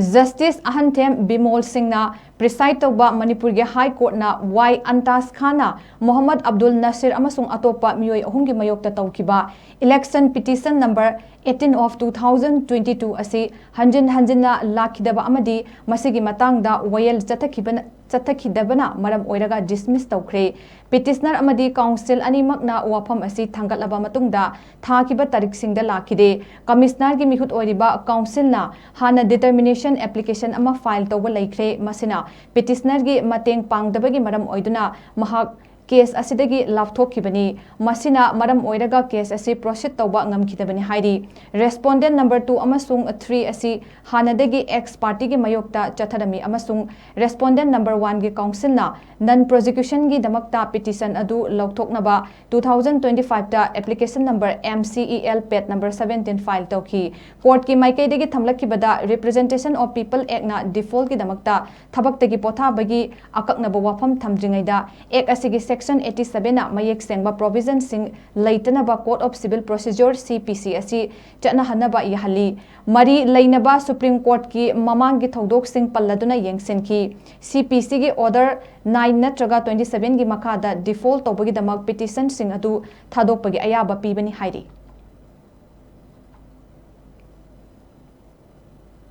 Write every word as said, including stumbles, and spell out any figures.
Justice ꯑꯍꯟꯊꯦꯝ Bimol ꯁꯤꯡꯅ preside ꯇꯧꯕ ꯃꯅꯤꯄꯨꯔꯒꯤ High Courtꯅ ꯋꯥꯏ ꯑꯟꯇꯥꯖ ꯈꯥꯟꯅ ꯃꯣꯍꯝꯃꯗ ꯑꯕꯗꯨꯜ ꯅꯁꯤꯔ ꯑꯃꯁꯨꯡ ꯑꯇꯣꯞꯄ ꯃꯤꯑꯣꯏ ꯑꯍꯨꯝꯒꯤ ꯃꯥꯌꯣꯛꯇ ꯇꯧꯈꯤꯕ election petition number eighteen of two thousand twenty-two ꯑꯁꯤ ꯍꯟꯖꯤꯟ ꯍꯟꯖꯤꯟꯅ ꯂꯥꯛꯈꯤꯗꯕ ꯑꯃꯗꯤ ꯃꯁꯤꯒꯤ ꯃꯇꯥꯡꯗ ꯋꯥꯌꯦꯜ ꯆꯠꯊꯈꯤꯕꯅ ꯆꯠꯊꯈꯤꯗꯕꯅ ꯃꯔꯝ ꯑꯣꯏꯔꯒ dismiss ꯇꯧꯈ꯭ꯔꯦ꯫ Petitioner ꯑꯃꯗꯤ counsel ꯑꯅꯤꯃꯛꯅ ꯋꯥꯐꯝ ꯑꯁꯤ ꯊꯥꯡꯒꯠꯂꯕ ꯃꯇꯨꯡꯗ ꯊꯥꯈꯤꯕ ꯇꯥꯔꯤꯛꯁꯤꯡꯗ ꯂꯥꯛꯈꯤꯗꯦ꯫ Commissionerꯒꯤ ꯃꯤꯍꯨꯠ ꯑꯣꯏꯔꯤꯕ councilꯅ ꯍꯥꯟꯅ determination application ꯑꯃ file ꯇꯧꯕ ꯂꯩꯈ꯭ꯔꯦ꯫ ꯃꯁꯤꯅ petitionerꯒꯤ ꯃꯇꯦꯡ ꯄꯥꯡꯗꯕꯒꯤ ꯃꯔꯝ ꯑꯣꯏꯗꯨꯅ ꯃꯍꯥꯛ case ꯑꯁꯤꯗꯒꯤ ꯂꯥꯞꯊꯣꯛꯈꯤꯕꯅꯤ꯫ ꯃꯁꯤꯅ ꯃꯔꯝ ꯑꯣꯏꯔꯒ case ꯑꯁꯤ proceed ꯇꯧꯕ ꯉꯝꯈꯤꯗꯕꯅꯤ ꯍꯥꯏꯔꯤ꯫ Respondent number two ꯑꯃꯁꯨꯡ three ꯑꯁꯤ ꯍꯥꯟꯅꯗꯒꯤ X partyꯒꯤ ꯃꯥꯌꯣꯛꯇ ꯆꯠꯊꯔꯝꯃꯤ ꯑꯃꯁꯨꯡ respondent number oneꯒꯤ councilꯅ non prosecutionꯒꯤꯗꯃꯛꯇ petition ꯑꯗꯨ ꯂꯧꯊꯣꯛꯅꯕ two thousand twenty-fiveꯇ application number M C E L pet number seventeen file ꯇꯧꯈꯤ꯫ Courtꯀꯤ ꯃꯥꯏꯀꯩꯗꯒꯤ ꯊꯝꯂꯛꯈꯤꯕꯗ Representation of People Actꯅ defaultꯀꯤꯗꯃꯛꯇ ꯊꯕꯛꯇꯒꯤ ꯄꯣꯊꯥꯕꯒꯤ ꯑꯀꯛꯅꯕ ꯋꯥꯐꯝ ꯊꯝꯗ꯭ꯔꯤꯉꯩꯗ Act ꯑꯁꯤꯒꯤ section eighty-sevenꯅ ꯃꯌꯦꯛ ꯁꯦꯡꯕ provisionꯁꯤꯡ ꯂꯩꯇꯅꯕ Code of Civil Procedure, C P C, ꯑꯁꯤ ꯆꯠꯅꯍꯟꯅꯕ ꯌꯥꯍꯜꯂꯤ꯫ ꯃꯔꯤ ꯂꯩꯅꯕ Supreme Courtꯀꯤ ꯃꯃꯥꯡꯒꯤ ꯊꯧꯗꯣꯛꯁꯤꯡ ꯄꯜꯂꯗꯨꯅ ꯌꯦꯡꯁꯤꯟꯈꯤ꯫ C P Cꯒꯤ order nine ꯅꯠꯇ꯭ꯔꯒ twenty-sevenꯒꯤ ꯃꯈꯥꯗ default ꯇꯧꯕꯒꯤꯗꯃꯛ petitionꯁꯤꯡ ꯑꯗꯨ ꯊꯥꯗꯣꯛꯄꯒꯤ ꯑꯌꯥꯕ ꯄꯤꯕꯅꯤ ꯍꯥꯏꯔꯤ꯫